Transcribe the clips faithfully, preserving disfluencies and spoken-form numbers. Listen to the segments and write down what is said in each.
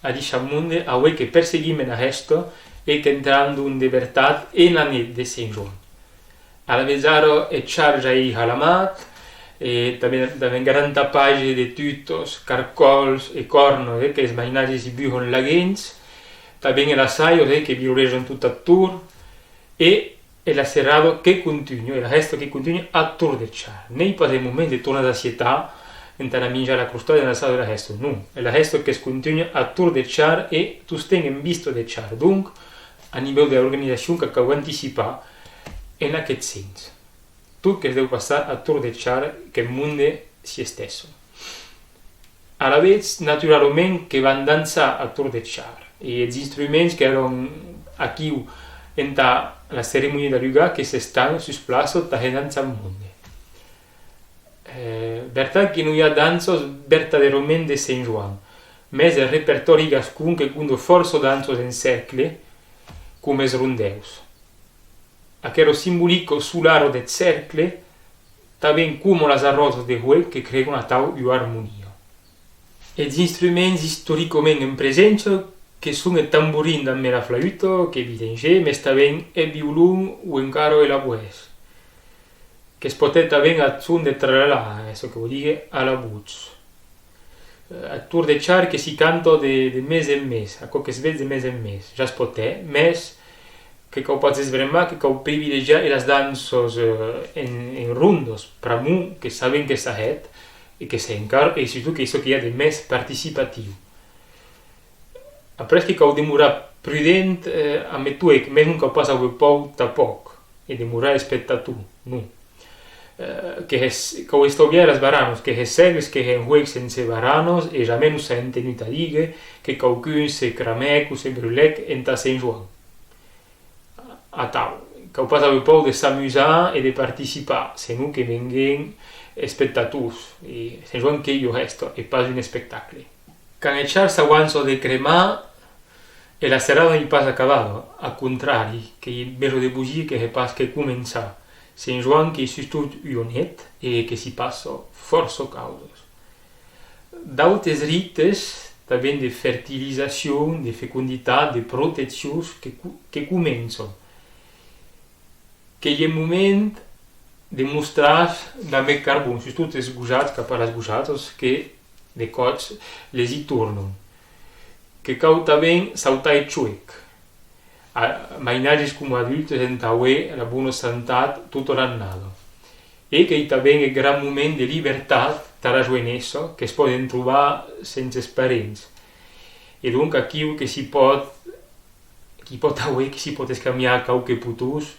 Adishatz monde, aué que perseguim ena hèsta e qu'entram donc de vertat ena net de Sent Joan. Alavetz ara eth char ja ei halamat, e tanben, tanben gran tapatge de tutas, carcòls e còrnas, eh, qu'es mainatges i buhan laguens, tanben elas haias, eh, que virolejan tot ath torn, e, e la serada que contunha, e la hèsta que contunha ath torn deth char. N'ei pas eth moment de tornar s'assietar entà anar minjar la crostada ena sala de la hèsta, non. E la hèsta que's contunha ath torn deth char e tostemp en vista deth char. Donc, a nivèu de l'organizacion, que cau anticipar en aqueth sens. Tot que's deu passar ath torn deth char, qu'eth monde s'i estèssa. Alavetz, naturalament, que van dançar ath torn deth char, e eths instruments qu'èran aquiu entà la ceremonia d'alugar que s'estan sus plaça tà hèr dançar eth monde. Eh, vertat que non i a danças vertadèrament de Sent Joan, mès eth repertòri gascon que conda fòrça danças en cercle, coma es rondèus. Aquera simbolica solara deth cercle, tanben coma las arròsas de huec que crean atau ua armonia. Eths instruments istoricament en preséncia que son eth tamborin damb era flaüta, qu'ei evident, mès tanben eth violon o encara er laboès, que's pòt hèr tanben ath son de tralalà, eh, çò que vòu díguer a la votz. Eh, ath torn deth char que s'i canta de, de mes en mes, aquò que's vetz de mes en mes, ja es pòt hèr, mès que cau pas desbrembar, que cau privilegiar eras danças, eh, en, en rondas, pr'amor que sabem que s'a hèt, e que s'a encara, e sustot qu'ei çò que i a de mès participatiu. Après que cau demorar prudent, eh, amb eth huec, mès non cau pas auer paur tanpòc, e demorar espectator, non. Eh, que hès, cau estauviar eras baranas, que hès sègles que hèn huec sense baranas, e jamès non s'a entenut a díguer que quauqu'un se cramèc o se brulèc entà Sent Joan. Atau, cau pas auer paur de s'amusar e de participar, senon que venguem espectators, e Sent Joan qu'ei ua hèsta e pas un espectacle. Quand eth char s'auança de cremar, e la serada n'ei pas acabada, ath contrari, qu'ei bèra de bosir que hè pas que començar. Sent Joan qu'ei sustot ua net e que s'i passa fòrça causas. D'autes rites, tanben de fertilizacion, de feconditat, de proteccions que co-, que començan. Qu'ei eth moment de mostrar damb eth carbon, sustot es gojats, cap a las gojatas, que de còps les i tornan. Que cau tanben sautar eth huec, a mainatges coma adultes, entà auer la bona santat tota l'annada. E qu'ei tanben eth gran moment de libertat tara joenessa que's pòden trobar sense es parents. E donc aquiu que s'i pòt, qu'i pòt auer, que s'i pòt escambiar quauque potons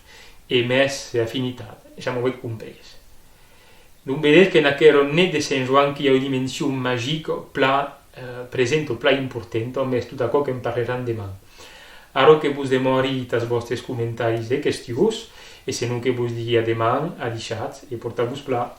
e mès d'afinitat, ja m'auetz comprés. Donc vedetz qu'en aquera net de Sent Joan qu'i a ua dimension magica plan, eh, presenta, plan importanta, mès tot aquò que'n parleram deman. Ara que vos demòri tàs vòstes comentaris e questions, e senon que vos digui a deman, adishatz e portatz-vos plan.